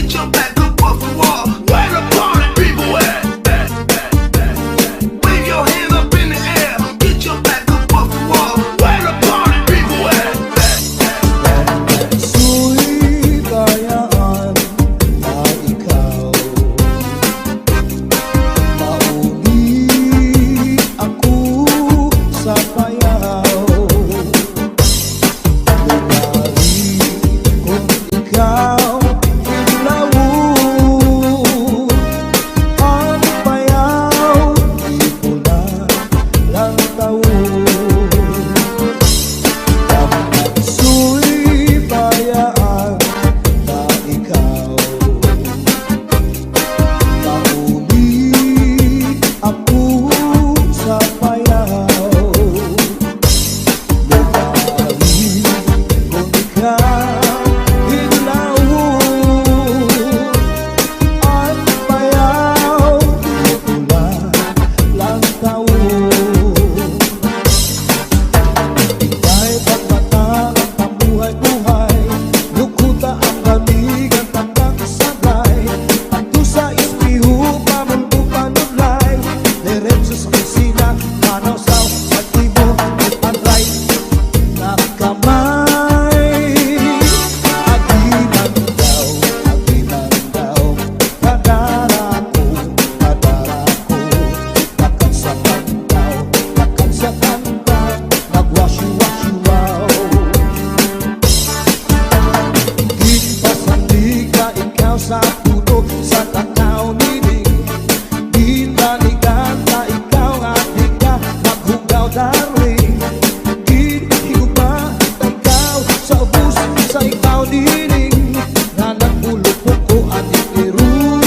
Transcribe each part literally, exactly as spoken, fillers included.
Get your back up off the wall. Where the party people at? Wave your hands up in the air. Get your back up off the wall. Where the party people at? Suy bayaan na ikaw, mauli ako sa payaw. Lumalim kon ikaw idlawon, an payaw ipon na lantaw. Suy bayaan na ikaw, mauli ako sa payaw. Lumalim kon ikaw idlawon, an payaw ipon na lantaw. Ika'y pagmata an pamuhay-buhay, lugkuta an baligan, takdak sablay, adto sa espeho, pamulbo panudlay, diretso sa kusina, manawsaw sa imo, left and right nga kamay. Agi man daw, agi man daw, kadara ko, kadara ko, lakad sa pantaw, lakad sa pantaw, magwasyo-wasyo-waw. Ginpasandig ka ikaw sa puno sa takaw nining, ginbaligan ka ikaw nga di ka maghugaw, darling. Ginhigugma ka ikaw sa ubos sa ikaw nining, nga nagpulupok ko an itiruy.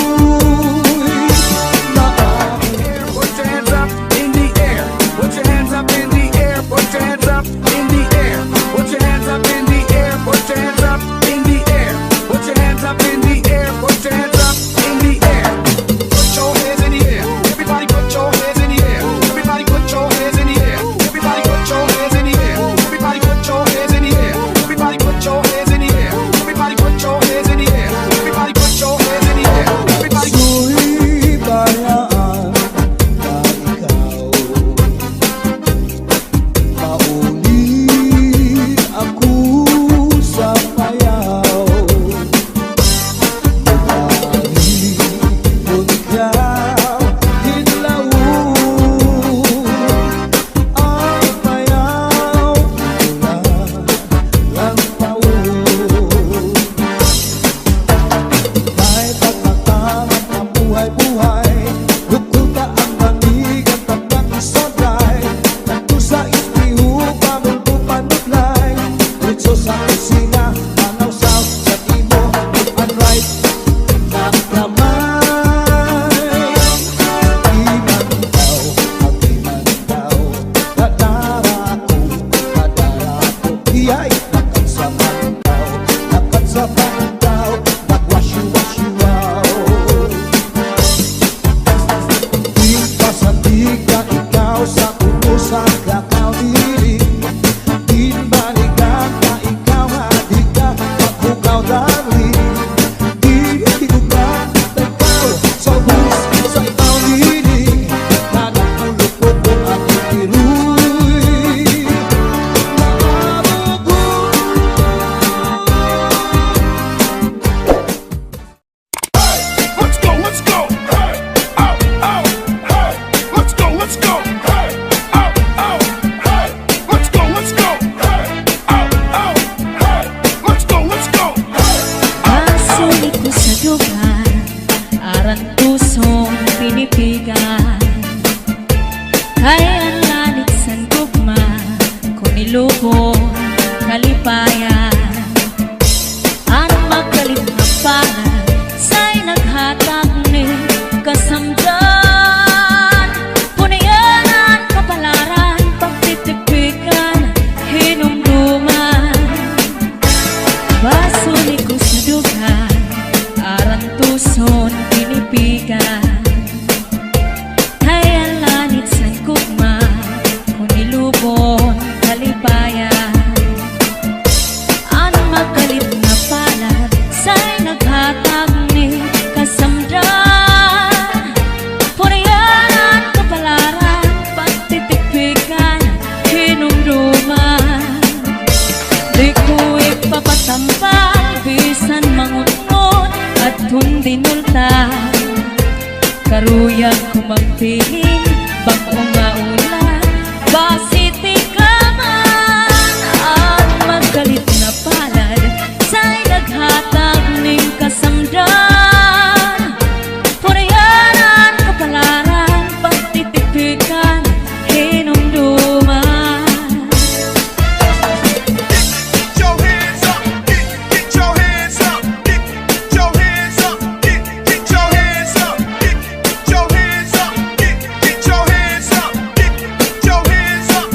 Put your hands up in the air. Put your hands up in the air. Put your hands up in the air. Put your hands up in the air. Put your hands up in the air. Put your hands up in the air. Put your hands up in the air. Put your hands in the air. Everybody put your hands in the air. Everybody put your hands in the air. Everybody put your hands in the air. Everybody put your hands in the air. Everybody put your hands in the air. Everybody put your hands in the air. Everybody put your hands in the air. Everybody. Suy bayaan na ikaw, mauli ako sa payaw. Lumalim kon ikaw idlawon, an payaw ipon na lantaw. Ika'y pagmata an pamuhay-buhay, lugkuta an baligan, takdak sablay, adto sa espeho, pamulbo panudlay, diretso sa kusina, manawsaw sa imo left and right nga kamay. Agi man daw, agi man daw, kadara ko, kadara ko, iyay, lakad sa pantaw, lakad sa pantaw, magwasyo-wasyo-waw. Ginpasandig ka ikaw sa puno sa takaw nining, ginbaligan ka ikaw nga di ka maghugaw, darling. Ginhigugma ka ikaw sa ubos sa ikaw nining, nga nagpulupok ko an itiruy. Let's go, let's go. Hey, ow, ow, hey. Let's go, let's go. Hey, ow, ow, hey. Let's go, let's go. Hey, ow, ow, hey. Let's go, let's go. Hey, ow, ow. Basuli ko sa dugan, arantuson pinipigan. Kay an lanit san gugma, kon ilubon kalipayan. An makalit nga palad, say naghatag nin kasamdan. Punian an kapalaran, pagtitipikan, hinumduman. Basuli ko sa dugan, arantuson pinipigan. Kay an lanit san gugma, kon ilubon kalipayan. An makalit nga palad, say naghatag Ruyag ko magpiling, bag-o nga ulan, basi tikaman an magkalit nga palad, say naghatag nin kasamdan. Puriyanan, kapalaran, pagtitipikan, hinumduman. Get your hands up, get, get your hands up, get, get your hands up, get, get your hands up, get, get your hands up, get, get your hands up, get, get your hands up.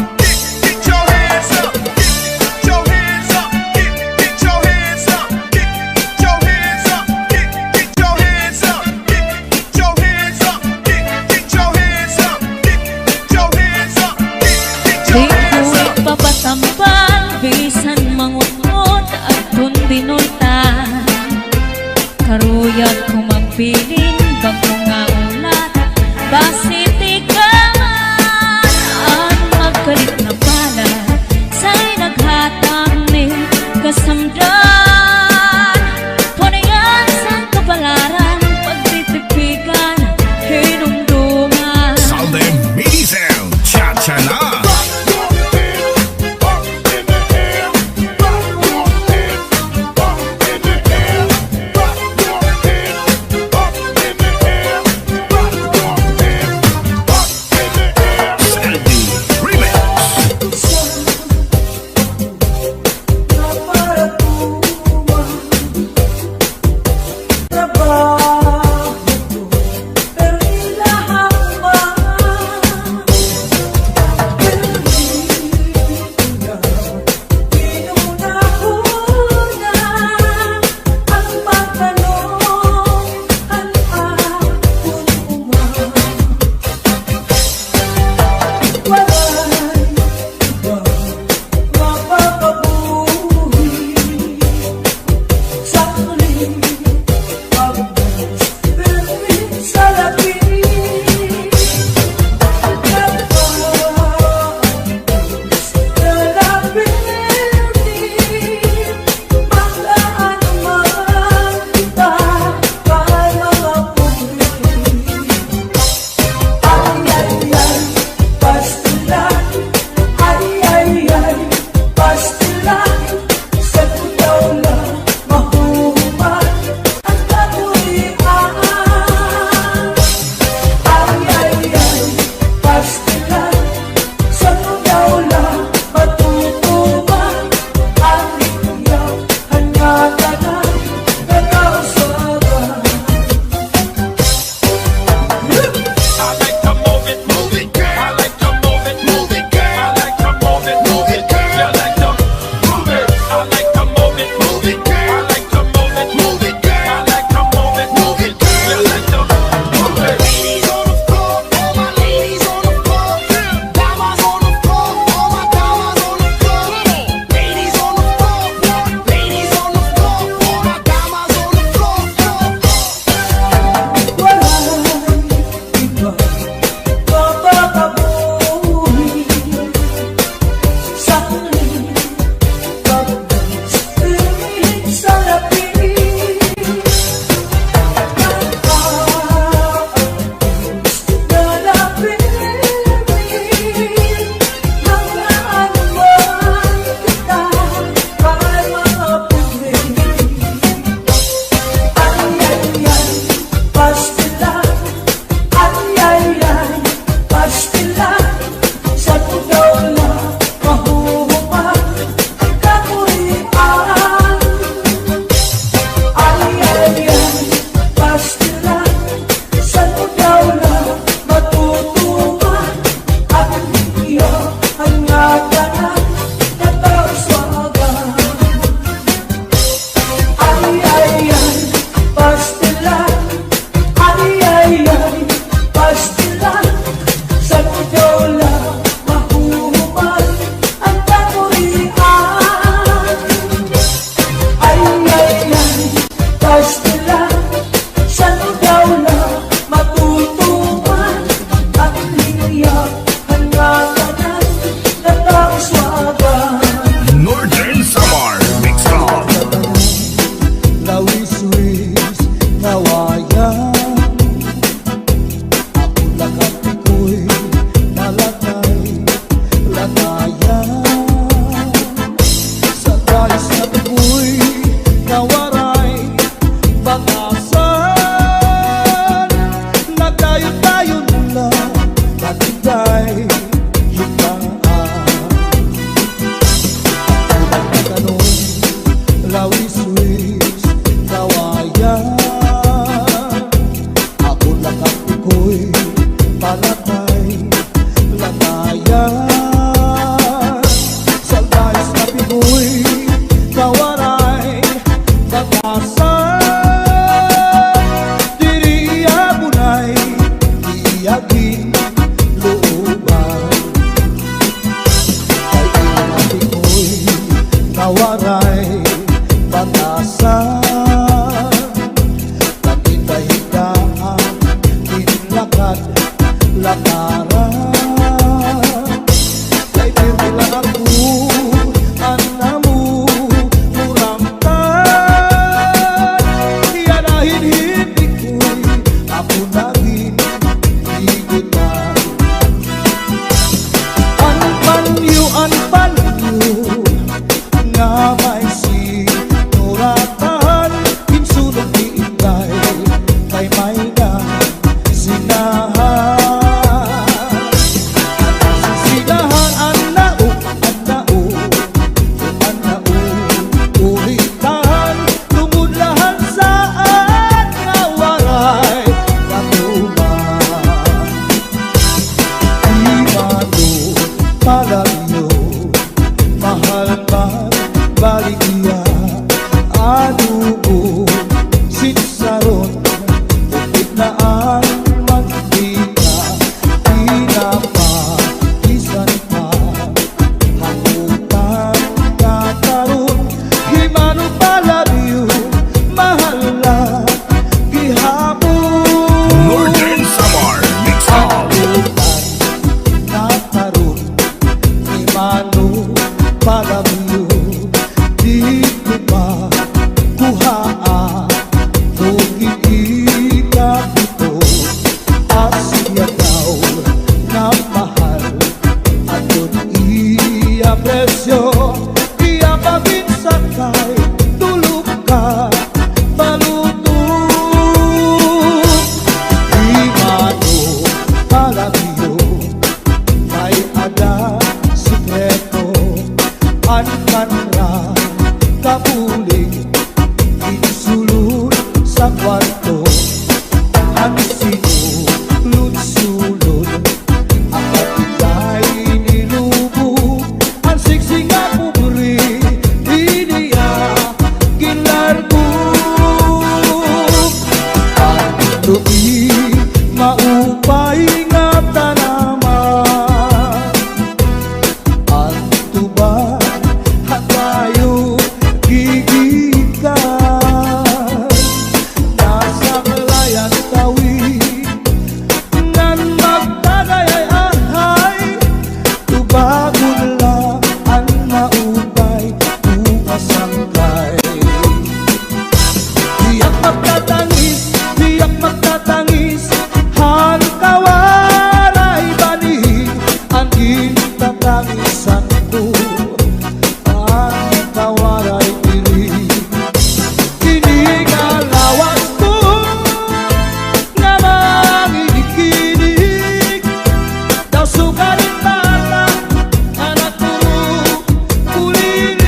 kwarto, an sinulod-sulod, an kapitay nilubog, an siksi nga pobre, ini iya ginlargo. An lubi maupay nga tanaman, an tuba han bayo gigikan. Nasaklay an tawi ngan magtagay ay ahay, tubagon la an maupay o kasangkay. Diak magtatangis, diak magtatangis, han kawaray bani, an gintatangisan ko, an kawaray diri. Ini nga lawas ko nga manginig-inig, daw sugarin bata, anak ko, ulilig.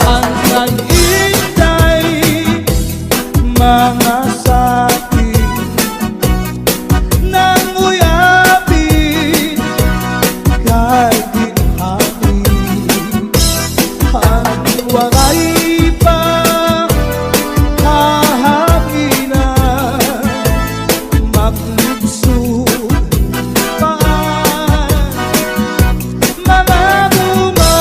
An kay Inday, mga sapi, nanguyapin kay ginhangin. An waray pa kahanginan, maglibsog pa an mga guma.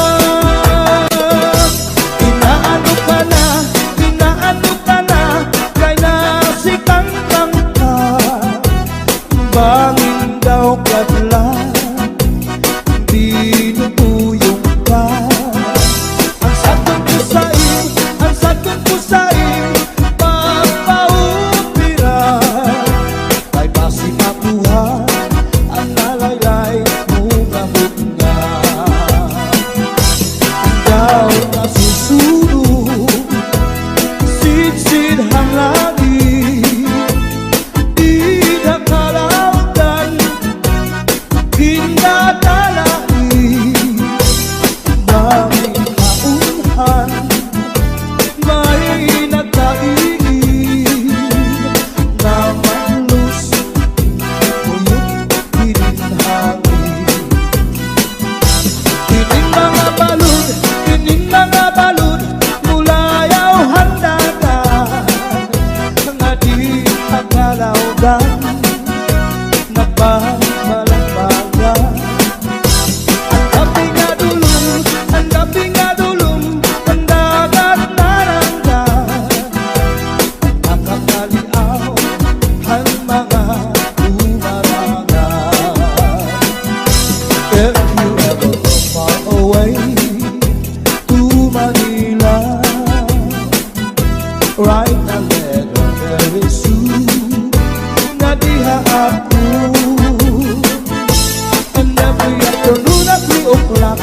Inaano ka na, inaano ka na, kay nasikangkang ka. Bangin daw kadlan, binubuyong ka. An sadton ko sa im, an sadton ko sa im, pagpaupira. Kay basi makuha an nalaylay mo nga butnga. Daw nasusunog, sidsid han langit, dida kalawdan, ginadala ni Mami Kaunhan, may nagkaingin nga manlus, uyot, ginhangin. Ining mga balod, ining mga balod, mulayaw han dagat, nga dida kalawdan, nagbabalambagan. An dapit nga dulom, an dapit nga dulom, an dagat naranggan, nakakaliaw han mga dumarangan. If you ever go far away to Manila, write a letter very soon. Nadiha ako. And every afternoon at three o'clock,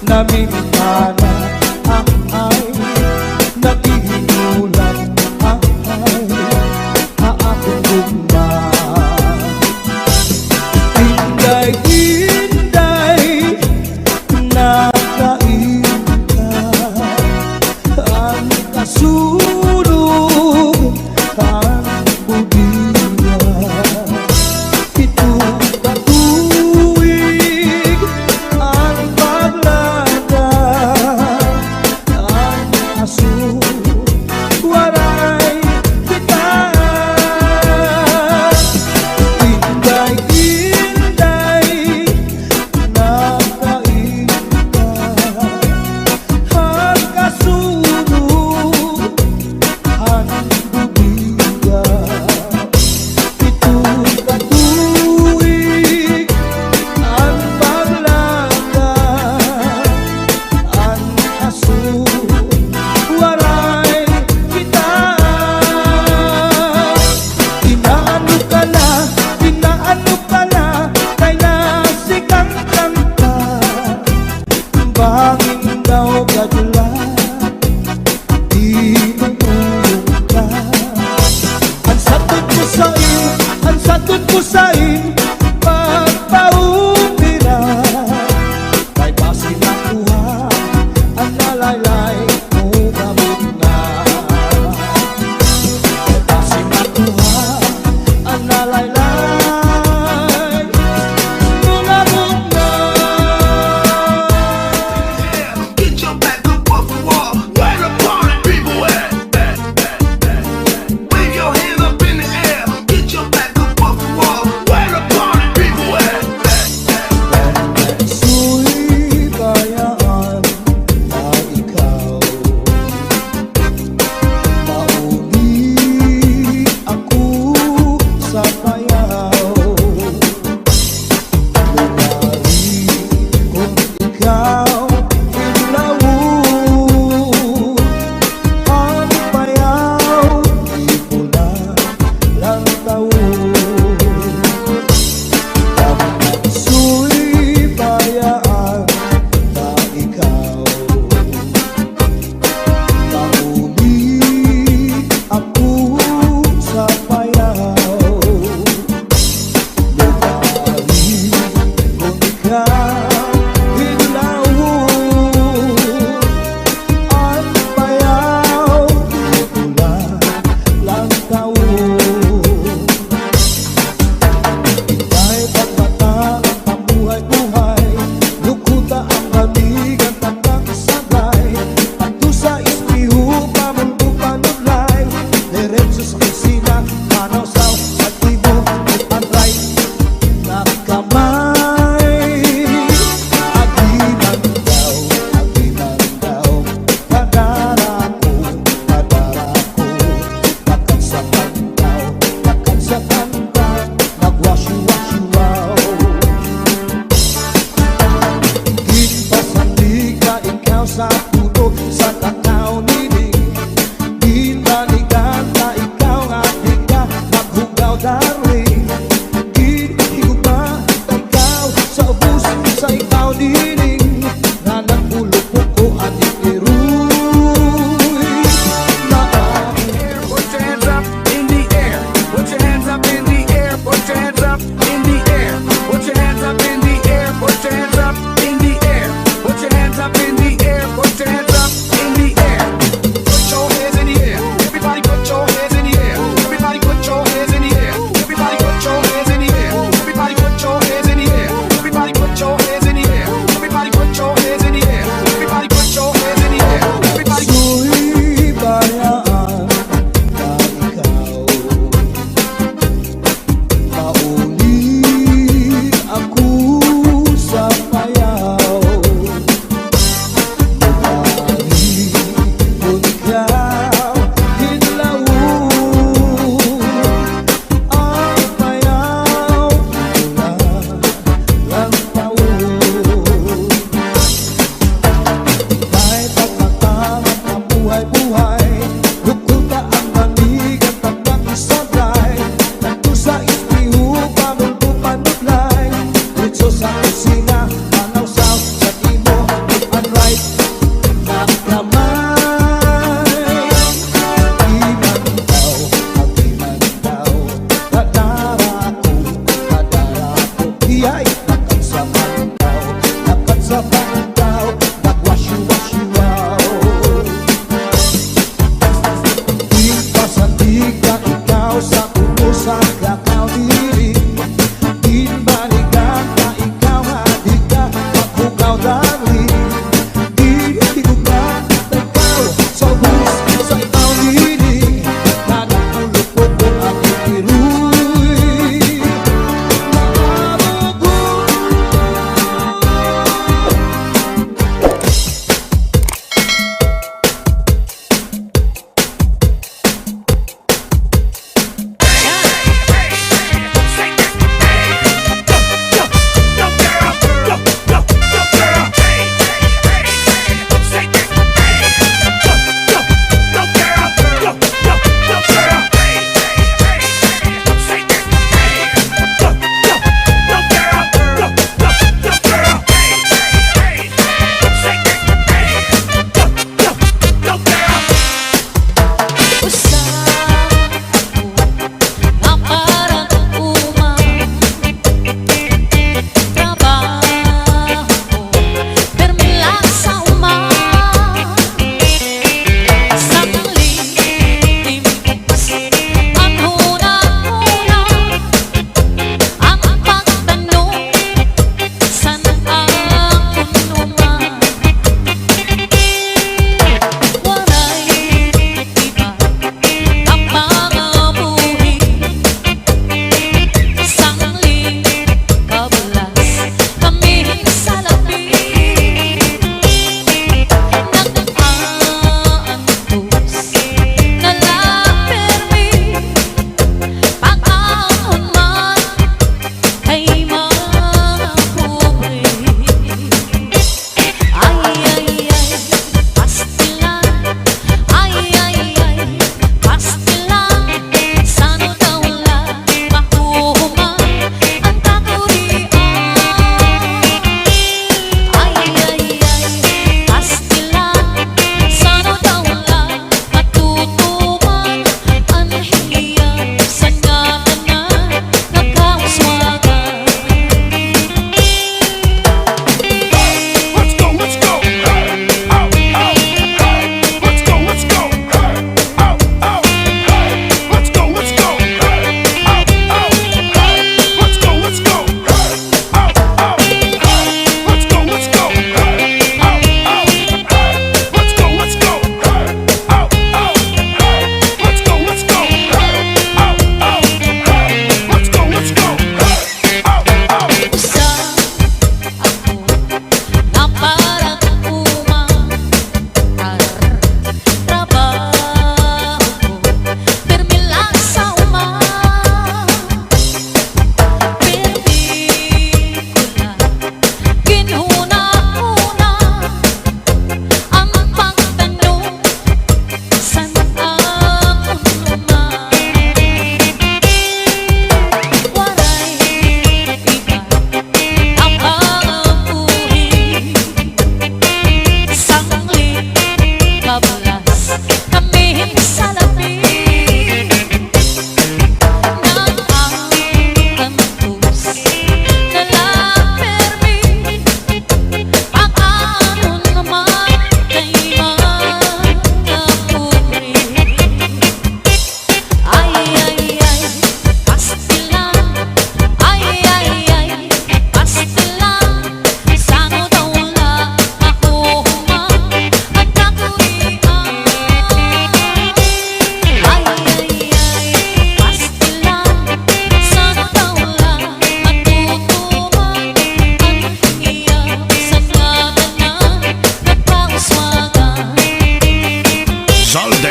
namimikana, ah, ay, naghihinulat, ah, ay, ha akon gugma. Inday, Inday, nakain ka. An kasunog han budiya, pito ka tuig an paglada.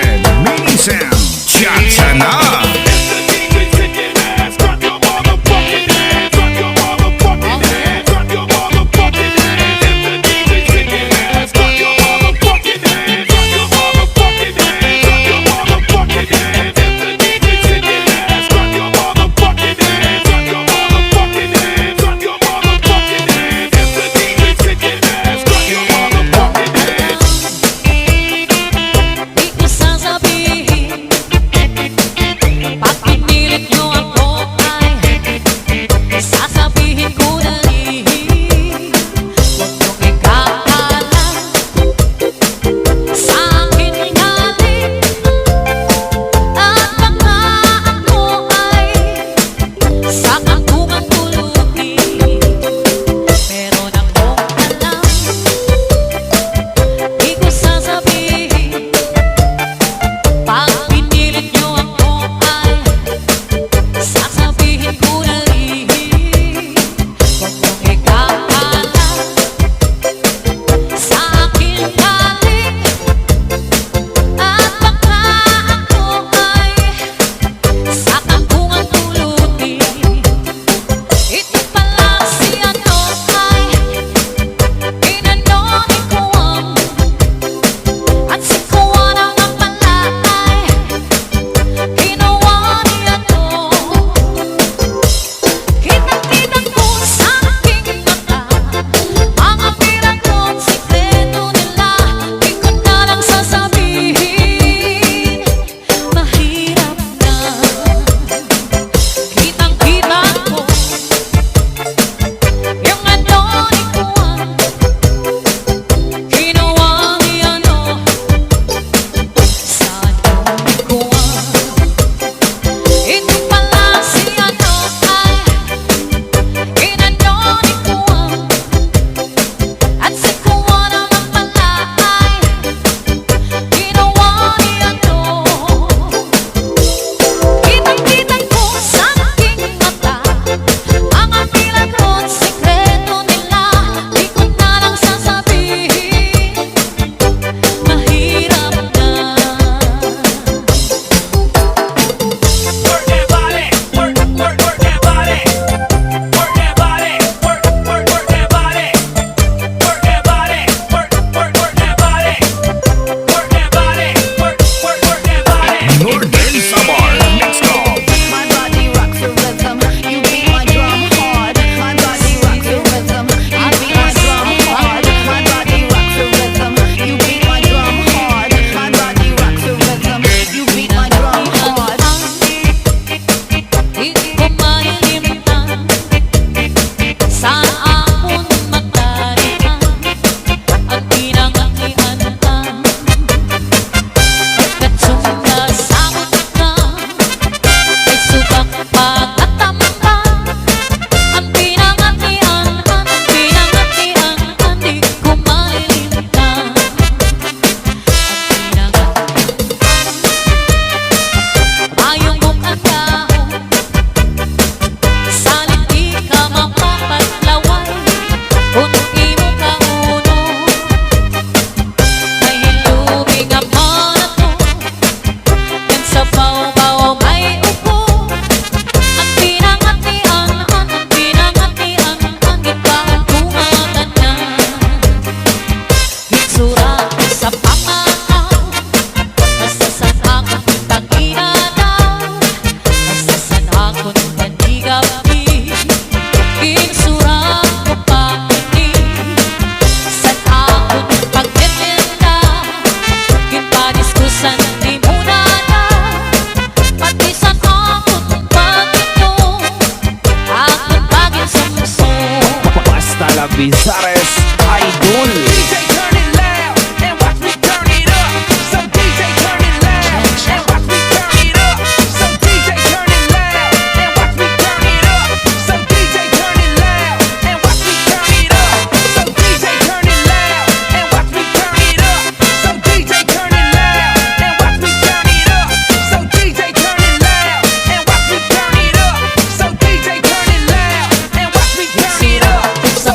Mini Sam, cha-cha na! Di ko sasabihin, pag pinilit niyo ako ay sasabihin ko na rin. Huwag niyong ikakala sa akin galing at baka ako ay Sa kangkungan pulutin, meron akong alam. Di ko sasabihin, pag pinilit niyo ako ay sasabihin ko na rin. Huwag niyong ikakala sa akin galing at baka ako ay Sa kangkungan pulutin, ito pala si ano ay inano ni Kuwang. At si Kuwang naman pala ay kinuha ni ano. Kitang-kita ko sa aking mata, mga pinagkong sikreto nila, di ko na lang sasabihin. Mahirap na. Kitang-kita ko yung ano ni Kuwang. Kinuha ni ano, sa ano ni Kuwang. Ito pala si ano ay inano ni Kuwang. At si Kuwang naman pala ay Ginawa ni ano. Kitang-kita ko sa aking mata, mga pinagkong sikreto nila, di ko na lang sasabihin. Mahirap na. Work that body, work, work, work that body. Work that body, work, work, work that body. Work that body, work, work, work that body. Work that body, work, work, work that body. Northern Samar Mix Club. My body rocks the rhythm. You beat my drum hard. My body rocks the rhythm. You beat my drum hard. My body rocks the rhythm. You beat my drum hard. My body rocks the rhythm. You beat my drum hard. Di ko malilimtan sa akon mata itan, an pinanganhian-an. Pagkatsumba sa mata, may subak pagkatamta, an pinanganhian-an, an pinanganhian-an, di ko malilimtan. Mayong bukag dahon, sa liti ka mapapaglaway, kun imo kaunon. May hilubi nga panahon, ngan sa bawbaw may upo. An pinangatian-an, an pinangatian-an, gikaon ko ngatanan. Gitsura ko sa pamaaw, basta san akon panginadaw, basta san akon panigapig. Gitsura ko pa ini, san akon pagtitinda, ginpadiskusan ni mo na na, pati san akon pag-inom. Akon pag-insumsum. Basta La Bizares Idol. D J, turn it loud and watch me turn it up. So D J, turn it loud and watch me turn it up. So D J, turn it loud and watch me turn it up. So D J, turn it loud and watch me turn it up. So D J, turn it loud and watch me turn it up. So D J, turn it loud and watch me turn it up. So D J, turn it loud and watch me turn it up. So D J, turn it loud and watch me turn it up. So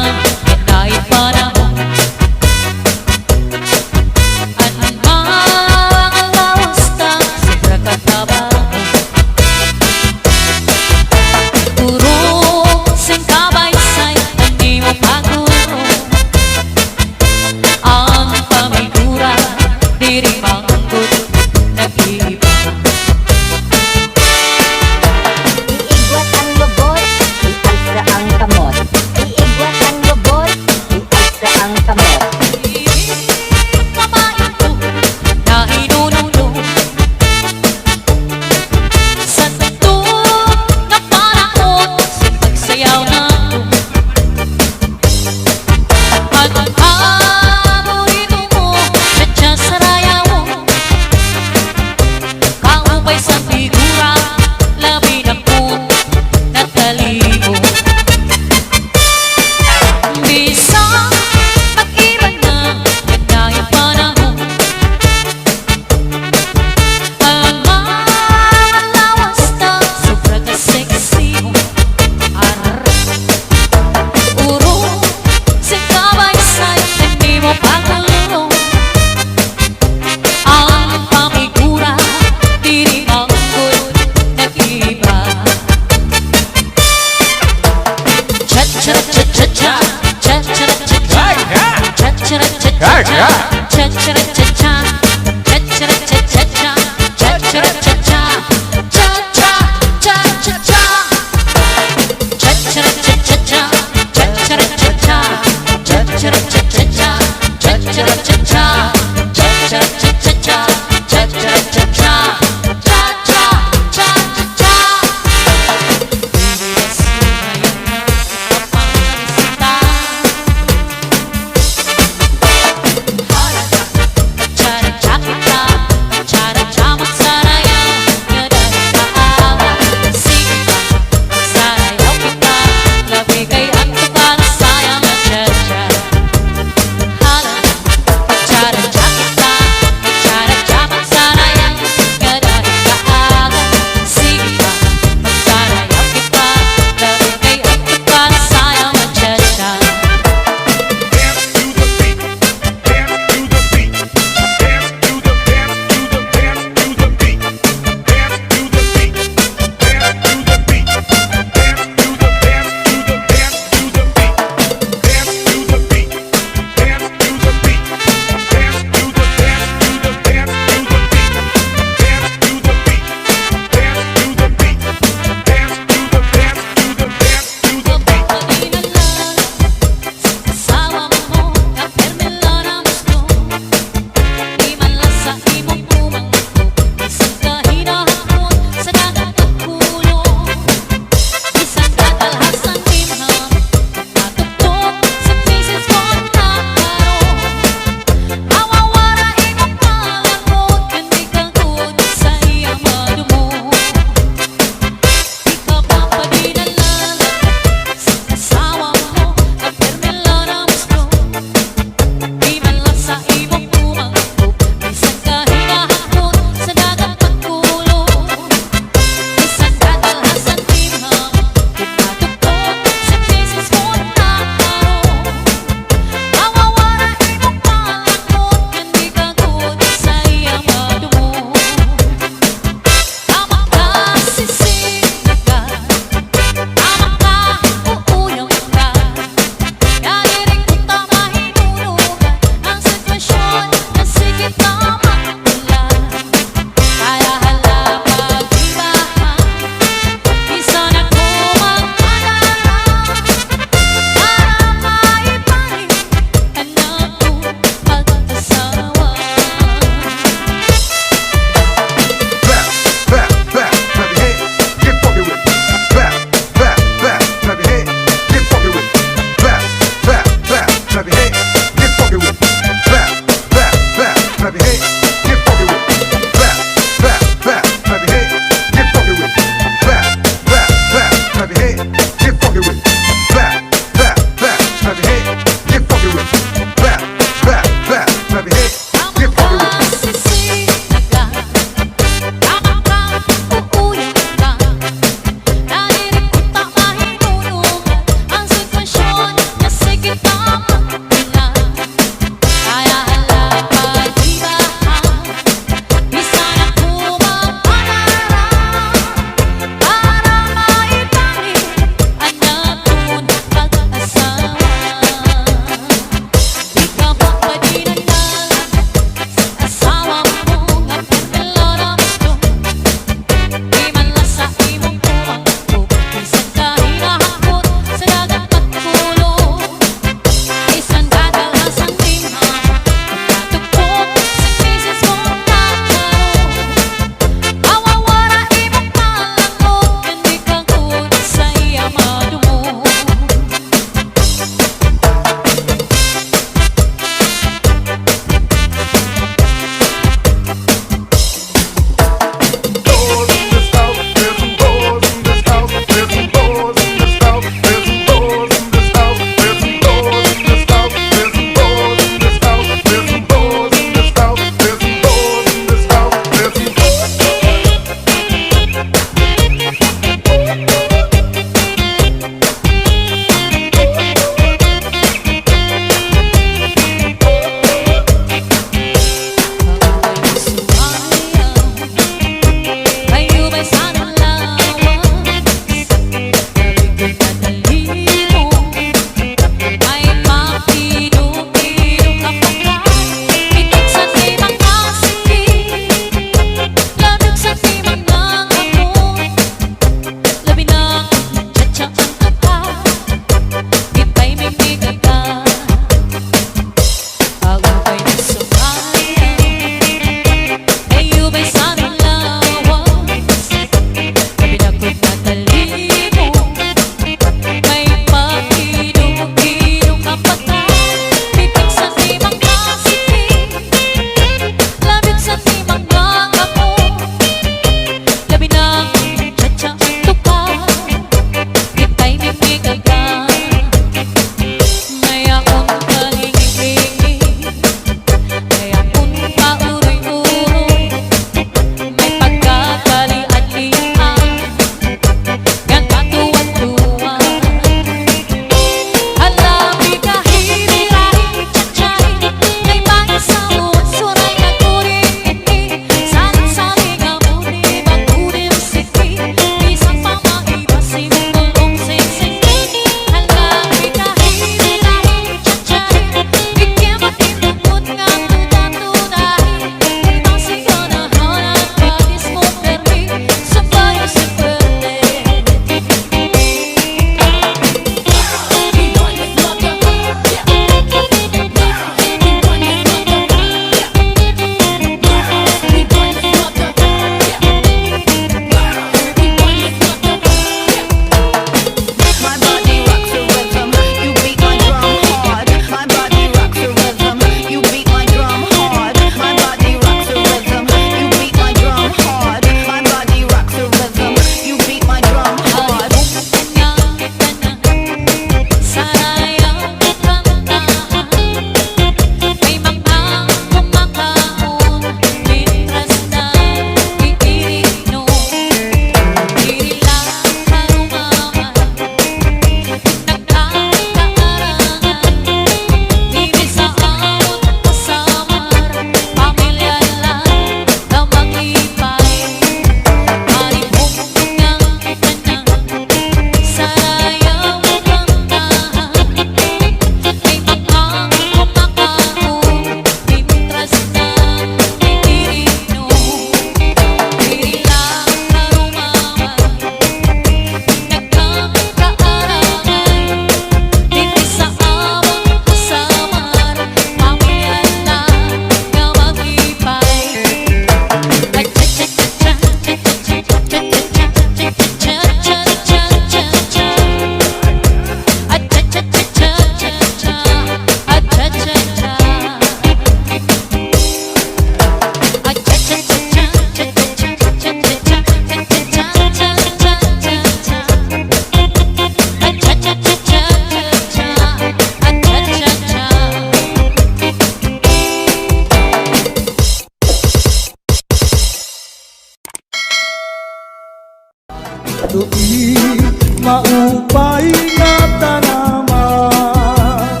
Tuig maupay nga tanaman,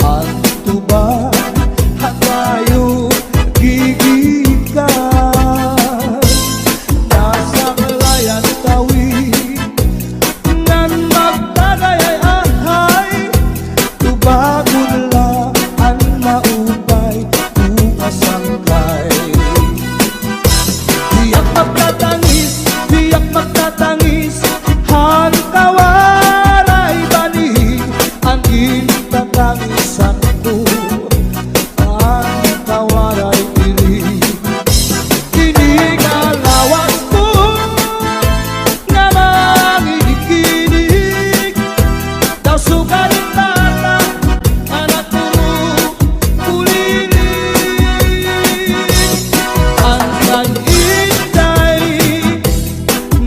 an tuba han bayo gigikan. Nasaklay an tawid ngan magtagay ay ahay, tubagon la an maupay o kasangkay. Hiya magtatangis, hiya magtatangis, han kawaray banig an gintatangisan ko, han kawaray irig. Ini nga lawas ko nga manginig-inig, daw sugad hin bata, anak ko, kulilig. An kay Inday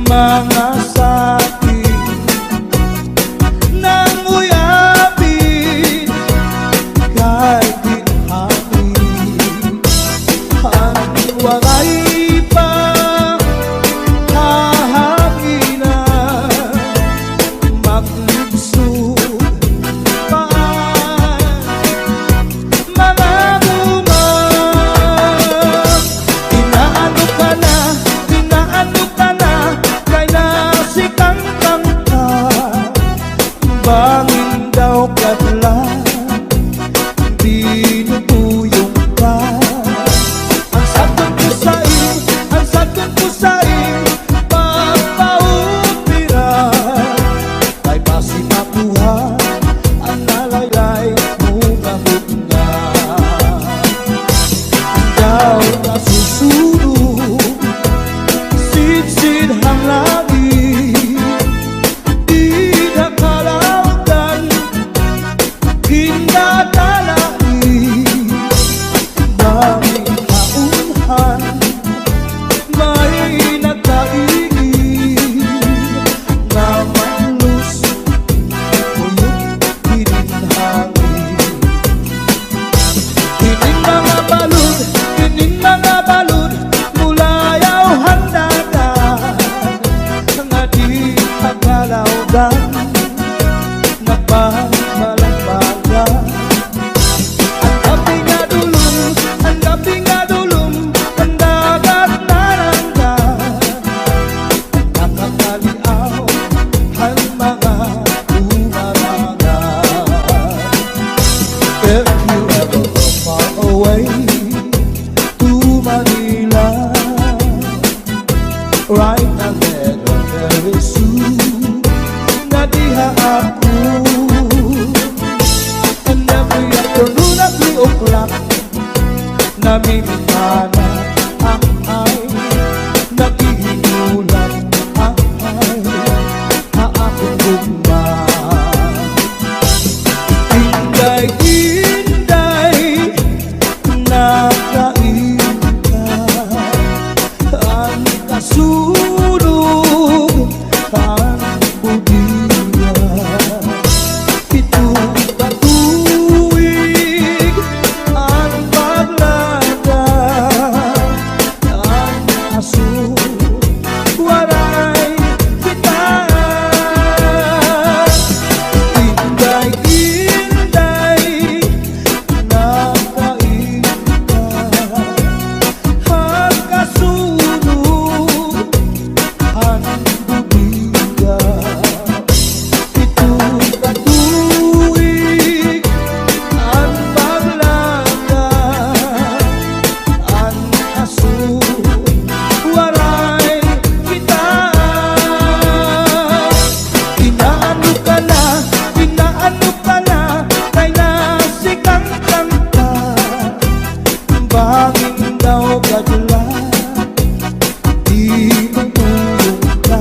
mga sakin, nanguyabi kay ginhangin. An waray pa hahanginan, maglibsog pa an mga bunga. Inaano ka na, inaano ka na, kay nasikangkang ka. Bangin daw kadlan, binubuyong ka. An saton ko sa im, an saton ko sa im, pagpaupira. Kay basi makuha an nalaylay mo nga butnga. Daw nasusunog, sidsid han langit, dida kalawdan, ginadala ni Mami Kaunhan. May nagkaigin nga malulos, kuyog hinin hangin. Hinin mga balod, hinin mga balod, mulayaw han dagat, nga di pagkalawdan, nagpamalambagan. An gab-i nga dulom, an gab-i nga dulom, an dagat narangga. Nakakaliaw han mga dumarangan. If you ever go far away to Manila, write a letter very soon. Nadiha ako. And every afternoon at three o'clock, namimingana, ahay, naghihinulat, ahay, ha akon gugma. Inday, Inday, nakainda an kasunog han bodega. Pito ka tuig an paglagan, an aso waray kita. Inday, Inday, nakainda han kasunog han bodega. Pito ka tuig an paglagan, an aso waray kita. Inaano ka na, inaano ka na, kay nasikangkang ka. Bangin daw kadlan, di mo tulong ka.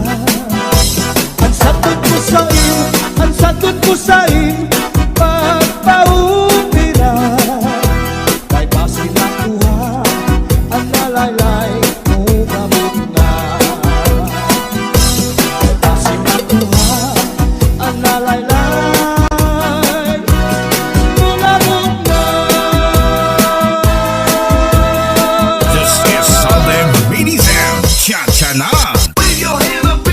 An saton ko sa im, an saton ko sa im, pagpaupira. Kay basi makuha an nalaylay mo nga butnga. Kay basi makuha an nalaylay mo nga butnga. This is Southern Mini Sound, Cha-Cha Na. Wave your hand up